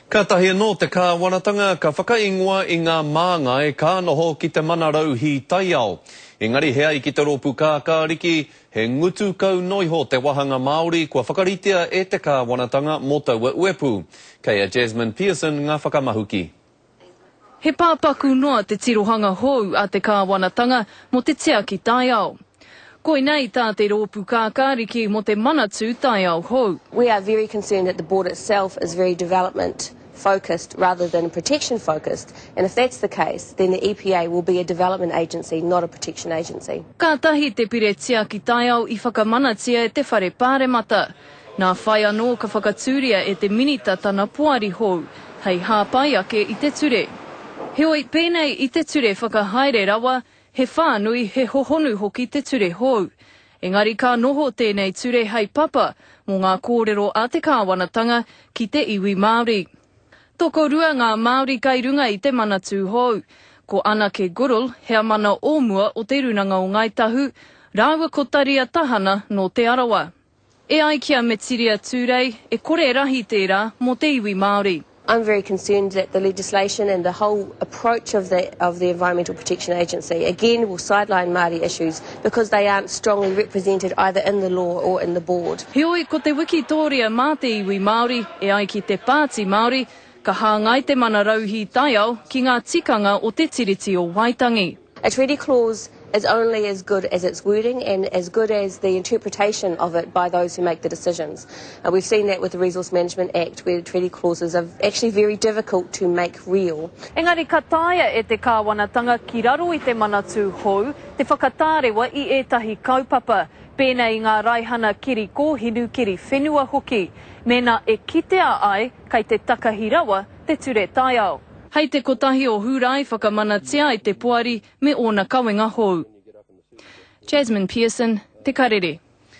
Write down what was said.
Kātahi anō te kāwanatanga ka whakaingoa i ngā māngai ka noho ki te mana rauhī taiao. Engari he ai ki te rōpū kākāriki, he ngutu kau noiho te wahanga Māori kua whakaritea e te kāwanatanga mō taua uepū. Kei a Jasmine Pearson ngā whakamahuki. He pāpaku noa te tirohanga hou a te kāwanatanga mō te tiaki taiao. Koinei tā te Rōpū Kākāriki mō te Manatū Taiao Hou. We are very concerned that the board itself is very development focused rather than protection focused and if that's the case then the EPA will be a development agency not a protection agency. Kātahi te pire tiaki taiao i whakamanatia e te Whare Pāremata. Nā whai anō ka whakatūria e te Minita tana poari hou, hei hāpai ake i te ture. Heoi, pēnei i te ture whakahaere rawa, he whānui, he hohonu hoki te ture hou. Engari ka noho tēnei ture hei papa mō ngā kōrero a te kāwanatanga ki te iwi Māori. Tokorua ngā Māori kai runga i te manatū hou. Ko Anake Goodall, heamana o mua o Te Rūnanga o Ngāi Tahu, rāua ko Taria Tahana nō Te Arawa. E ai ki a Metiria Turei, e kore rahi tērā mō te iwi Māori. I'm very concerned that the legislation and the whole approach of the of the Environmental Protection Agency again will sideline Māori issues because they aren't strongly represented either in the law or in the board. Heoi, ko te wikitōria mā te iwi Māori, e ai ki te Pāti Māori, ka hāngai te mana rauhī taiao ki ngā tikanga o te Tiriti o Waitangi. A treaty clause is only as good as its wording and as good as the interpretation of it by those who make the decisions. Uh, we've seen that with the Resource Management Act where treaty clauses are actually very difficult to make real. Engari ka taea e te kāwanatanga ki raro i te Manatū hou te whakatārewa i ētahi kaupapa, pēnei i ngā raihana keri kōhinu keri whenua hoki, mēnā e kitea ai kei te takahi rawa te ture taiao. Hei te kotahi o Hūrae whakamanatia ai te poari me ōna kawenga hou. Jasmine Pearson, Te Karere.